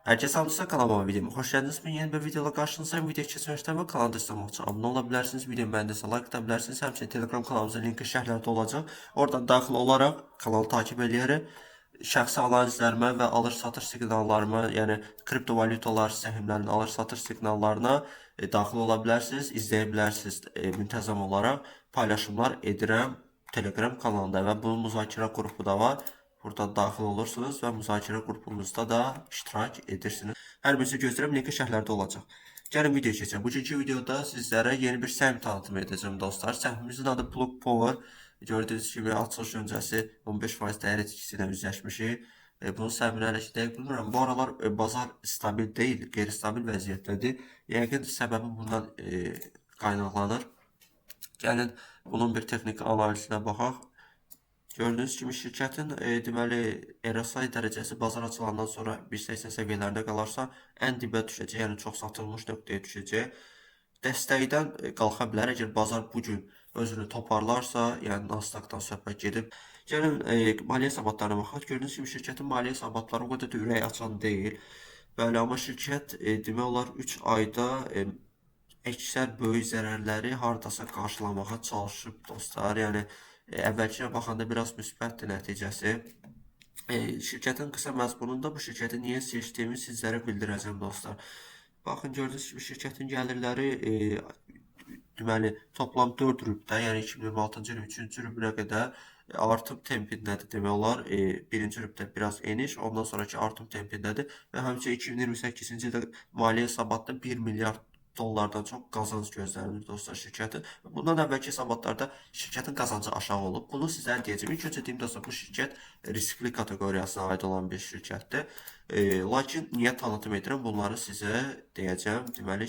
Herkese salam kanalıma videoma hoş geldiniz. Ben yeni bir videola karşınızdayım. Video keçməmişdən və kanala destek olmaq üçün abunə ola bilərsiniz. Videomu bəyəndisə like ata bilərsiniz. Həmçinin Telegram kanalımızın linki şərhlərdə olacaq. Oradan daxil olaraq kanalı takip eləyərək şəxsi analizlərimə və alış-satış siqnallarıma, yəni kriptovalyutalar səhmlərinin alış-satış siqnallarına daxil ola bilərsiniz, izləyə bilərsiniz. Müntəzəm olaraq paylaşımlar edirəm Telegram kanalında və bunun müzakirə qrupu da var. Buradan daxil olursunuz və müzakirə qrupumuzda da iştirak edirsiniz. Hər birisi gözləyirəm, linki şərhlərdə olacaq. Gəlin videoya keçək. Bugünkü videoda sizlərə yeni bir səhm tanıtımı edəcəm dostlar. Səhmimizin adı Plug Power. Gördüyünüz kimi açılış öncəsi 15% dəyər itkisi ilə üzləşmişik. Bunun səbəbini hələ ki dəqiq bilmirəm. Bu aralar bazar stabil deyil, qeyri-stabil vəziyyətdədir. Yəqin səbəbi bundan qaynaqlanır. Gəlin bunun bir texniki analizinə baxaq. Gördüyünüz kimi şirkətin deməli RSI dərəcəsi bazar açılandan sonra 1.80 səviyyələrində qalarsa ən dibə düşəcək, yəni çox satılmış nöqtəyə düşəcək. Dəstəkdən qalxa bilər əgər bazar bu gün özünü toparlarsa, yəni Nasdaq-dan söhbət gedib. Gəlin maliyyə hesabatlarına baxaq. Gördüyünüz kimi şirkətin maliyyə hesabatları o qədər də ürək açan deyil. Bəli, amma şirkət demək olar 3 ayda əksər böyük zərərləri hardasa qarşılamağa çalışıb dostlar. Yəni əvvəlkinə baxanda biraz müsbətdir nəticəsi. Şirkətin qısa məzmununda bu şirkəti niyə seçdiyimi sizlərə bildirəcəm dostlar. Baxın, gördüyünüz kimi şirkətin gəlirləri deməli toplam 4 rübdə, yəni 2026-cı ilin 3-cü rübünə qədər artım tempindədir demək olar. Birinci rübdə biraz eniş, ondan sonraki artım tempindədir və həmçinin 2028-ci ildə maliyyə hesabatda 1 milyard dollardan çox qazanc gözlənilir dostlar şirkətin. Bundan əvvəlki hesabatlarda şirkətin qazancı aşağı olub. Bunu sizə deyəcəm. İlk öncə deyim dostlar, bu şirkət riskli kateqoriyasına aid olan bir şirkətdir. Lakin niyə tanıtım edirəm? Bunları sizə deyəcəm. Deməli,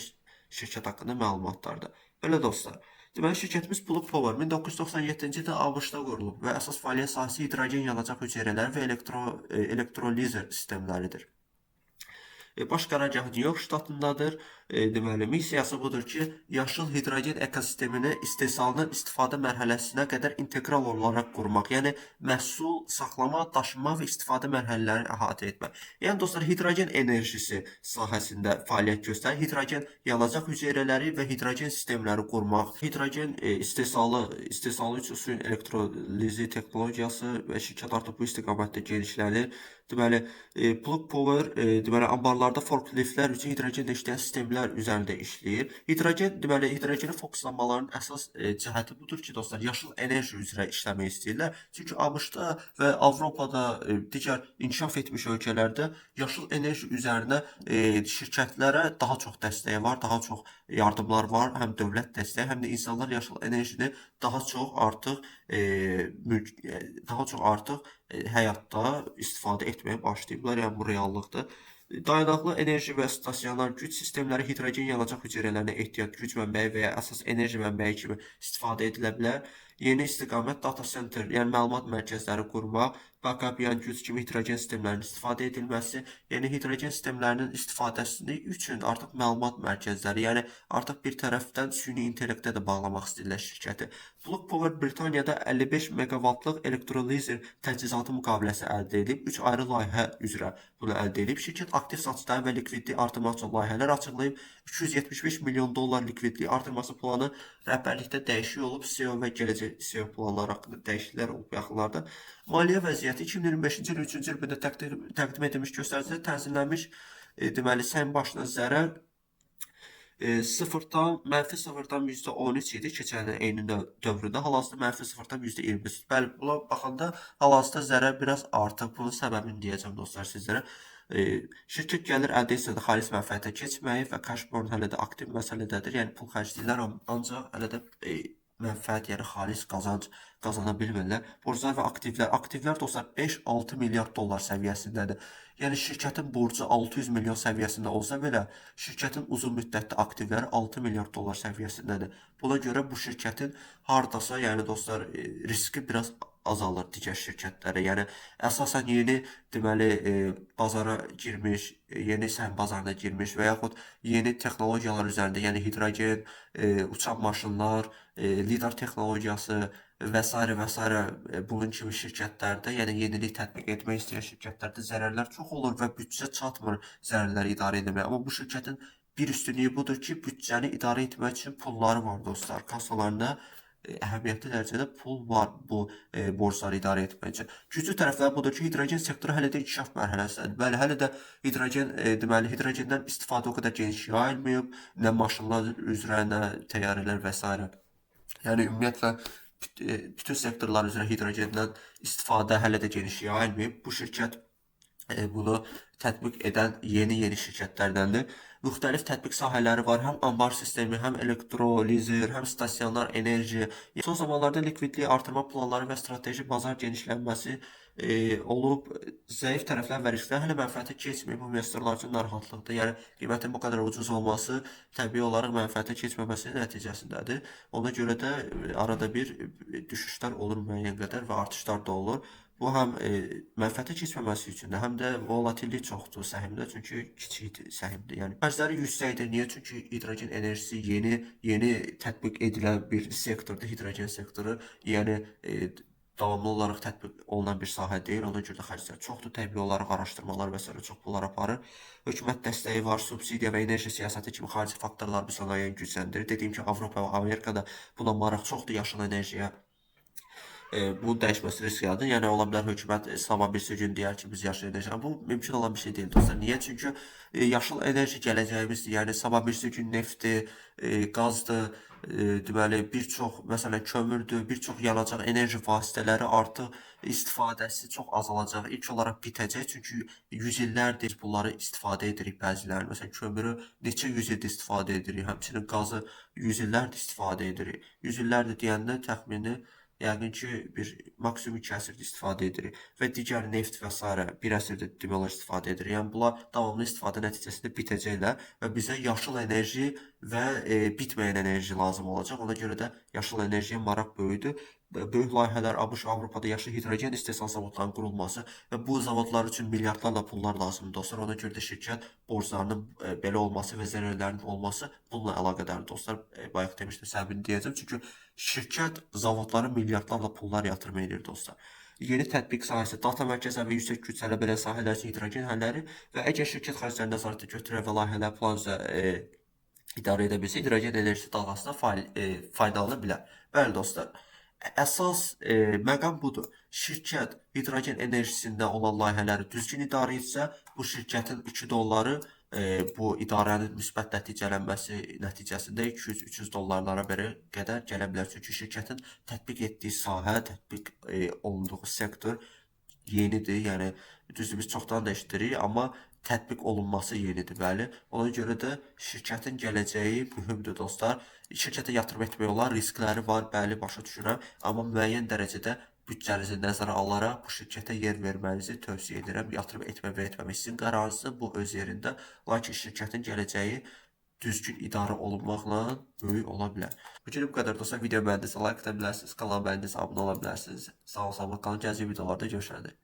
şirkət haqqında məlumatlarda. Belə dostlar. Deməli, şirkətimiz Plug Power 1997-ci ildə ABŞ-da qurulub və əsas fəaliyyət sahəsi hidrogen yanacaq hüceyrələri və elektrolizer sistemləridir. Baş qərargahı New York ştatındadır. Deməli, missiyası budur ki, yaşıl hidrogen ekosistemini istehsalından istifadə mərhələsinə qədər integral olaraq qurmaq. Yəni məhsul saxlama, daşıma və istifadə mərhələlərini əhatə etmək. Yəni dostlar, hidrogen enerjisi sahəsində fəaliyyət göstərir. Hidrogen yanacaq hüceyrələri və hidrogen sistemləri qurmaq, hidrogen istehsalı üçün suyun elektrolizi texnologiyası və şirkət artıq bu istiqamətdə genişlənir. Deməli, Plug Power deməli anbarlarda forkliftlər üçün hidrogenlə işləyən sistemlər üzərində işləyir. Hidrogen, deməli, hidrogenə fokuslanmaların əsas cəhəti budur ki, dostlar, yaşıl enerji üzrə işləmək istəyirlər. Çünki ABŞ-da və Avropada, digər inkişaf etmiş ölkələrdə yaşıl enerji üzərinə şirkətlərə daha çox dəstəyi var, daha çox yardımlar var, həm dövlət dəstəyi, həm də insanlar yaşıl enerjini daha çox artıq daha çox artıq həyatda istifadə etməyə başlayıblar. Yəni bu reallıqdır. Dayanaqlı enerji və stasionar güc sistemləri hidrogen yanacaq hüceyrələrinə ehtiyat güc mənbəyi və ya əsas enerji mənbəyi kimi istifadə edilə bilər. Yeni istiqamət data center, yəni məlumat mərkəzləri qurmaq, backup yan güc kimi hidrogen sistemlərinin istifadə edilməsi, yəni hidrogen sistemlərinin istifadəsini üçün artıq məlumat mərkəzləri, yəni artıq bir tərəfdən süni intellektə də bağlamaq istəyirlər şirkəti. Plug Power Britaniyada 55 meqavatlıq elektrolizer təchizatı müqaviləsi əldə edib, 3 ayrı layihə üzrə bunu əldə edib. Şirkət aktiv satışları və likvidliyi artırmaq üçün layihələr açıqlayıb. 275 milyon dollar likvidlik artırması planı rəhbərlikdə dəyişiklik olub, CEO və gələcək CEO planları haqqında dəyişikliklər olub yaxınlarda. Maliyyə vəziyyəti 2025-ci ilin 3-cü rübündə təqdim edilmiş göstəricidə tənzimlənmiş deməli səhm başına zərər mənfi 0,13 idi keçən ilin eyni dövründə. Hal-hazırda mənfi 0,23. Bəli, buna baxanda hal-hazırda zərər biraz artıb. Bunun səbəbini deyəcəm dostlar sizlərə. Şirkət gəlir əldə etsə də xalis mənfəətə keçməyib və cash burn hələ də aktiv məsələdədir. Yəni pul xərcləyirlər, ancaq hələ də mənfəət, yəni xalis qazanc qazana bilmirlər. Borclar və aktivlər. Aktivlər dostlar 5-6 milyard dollar səviyyəsindədir. Yəni şirkətin borcu 600 milyon səviyyəsində olsa belə, şirkətin uzun müddətli aktivləri 6 milyard dollar səviyyəsindədir. Buna görə bu şirkətin hardasa, yəni dostlar, riski biraz azalır digər şirkətlərə. Yəni əsasən yeni deməli bazara girmiş, yeni səhm bazarına girmiş və yaxud yeni texnologiyalar üzərində, yəni hidrogen, uçan maşınlar, lidar texnologiyası, və s. və s. Bunun kimi şirkətlərdə, yəni yenilik tətbiq etmək istəyən şirkətlərdə zərərlər çox olur və büdcə çatmır zərərləri idarə etməyə. Amma bu şirkətin bir üstünlüyü budur ki, büdcəni idarə etmək üçün pulları var dostlar. Kassalarında əhəmiyyətli dərəcədə pul var bu borcları idarə etmək üçün. Güclü tərəfləri budur ki, hidrogen sektoru hələ də inkişaf mərhələsindədir. Bəli, hələ də hidrogen deməli hidrogendən istifadə o qədər geniş yayılmayıb, nə maşınlar üzrə, nə təyyarələr və s. Yəni ümumiyyətlə bütün sektorlar üzrə hidrogendən istifadə hələ də geniş yayılmayıb. Bu şirkət bunu tətbiq edən yeni-yeni şirkətlərdəndir. Müxtəlif tətbiq sahələri var. Həm anbar sistemi, həm elektrolizer, həm stasionar enerji. Son zamanlarda likvidliyi artırma planları və strateji bazar genişlənməsi olub. Zəif tərəflər və risklər hələ mənfəətə keçməyib. Bu investorlar üçün narahatlıqdır. Yəni qiymətin bu qədər ucuz olması təbii olaraq mənfəətə keçməməsinin nəticəsindədir. Ona görə də arada bir düşüşlər olur müəyyən qədər və artışlar da olur. Bu həm mənfəətə keçməməsi üçündür, həm də volatillik çoxdur səhmdə, çünki kiçik səhmdir. Yəni xərcləri yüksəkdir. Niyə? Çünki hidrogen enerjisi yeni tətbiq edilən bir sektordur, hidrogen sektoru. Yəni davamlı olaraq tətbiq olunan bir sahə deyil. Ona görə də xərclər çoxdur. Təbii olaraq araşdırmalar və s. çox pullar aparır. Hökumət dəstəyi var, subsidiya və enerji siyasəti kimi xarici faktorlar bu sənayeni gücləndirir. Dediyim kimi Avropa və Amerikada buna maraq çoxdur yaşıl enerjiyə. Bunun dəyişməsi risk yaradır. Yəni ola bilər hökumət sabah birisi gün deyər ki, biz yaşıl enerji. Bu mümkün olan bir şey deyil dostlar. Niyə? Çünki yaşıl enerji gələcəyimizdir. Yəni sabah birisi gün neftdir, qazdır, deməli bir çox məsələn kömürdür, bir çox yanacaq enerji vasitələri artıq istifadəsi çox azalacaq. İlk olaraq bitəcək. Çünki yüz illərdir bunları istifadə edirik bəzilərini. Məsələn kömürü neçə yüz ildir istifadə edirik. Həmçinin qazı yüz illərdir istifadə edirik. Yüz illərdir deyəndə təxmini yəqin ki, bir maksimum 2 əsrdir istifadə edirik və digər neft və s. bir əsrdir demək olar istifadə edirik. Yəni bunlar davamlı istifadə nəticəsində bitəcəklər və bizə yaşıl enerji və bitməyən enerji lazım olacaq. Ona görə də yaşıl enerjiyə maraq böyüdür. Böyük layihələr ABŞ və Avropada yaşıl hidrogen istehsal zavodlarının qurulması və bu zavodlar üçün milyardlarla pullar lazımdır dostlar. Ona görə də şirkət borclarının belə olması və zərərlərinin olması bununla əlaqədardır dostlar. Bayaq demişdim, səbəbini deyəcəm. Çünki şirkət zavodlara milyardlarla pullar yatırım edir dostlar. Yeni tətbiq sahəsi, data mərkəzləri və yüksək güc tələb edən sahələr üçün hidrogen həlləri və əgər şirkət xərcləri nəzarətə götürər və layihələr plan üzrə idarə edə bilsə, hidrogen enerjisi dalğasına faydalana bilər. Bəli dostlar, əsas məqam budur. Şirkət hidrogen enerjisində olan layihələri düzgün idarə etsə, bu şirkətin 2 dolları bu idarənin müsbət nəticələnməsi nəticəsində 200-300 dollarlara belə qədər gələ bilər. Çünki şirkətin tətbiq etdiyi sahə, tətbiq olunduğu sektor yenidir. Yəni düzdür biz çoxdan da işləyirik, amma tətbiq olunması yenidir, bəli. Ona görə də şirkətin gələcəyi mühümdür dostlar. Şirkətə yatırım etmək olar, riskləri var, bəli, başa düşürəm. Amma müəyyən dərəcədə büdcənizi nəzərə alaraq bu şirkətə yer vermənizi tövsiyə edirəm. Yatırım etmə və etməmək sizin qərarınızdır, bu öz yerində. Lakin şirkətin gələcəyi düzgün idarə olunmaqla böyük ola bilər. Bu günü bu qədər dostlar. Video bəyəndinizsə like ata bilərsiniz, kanala bəyəndinizsə abunə ola bilərsiniz. Sağ olun, salamat qalın. Gələcək videolarda görüşənədək.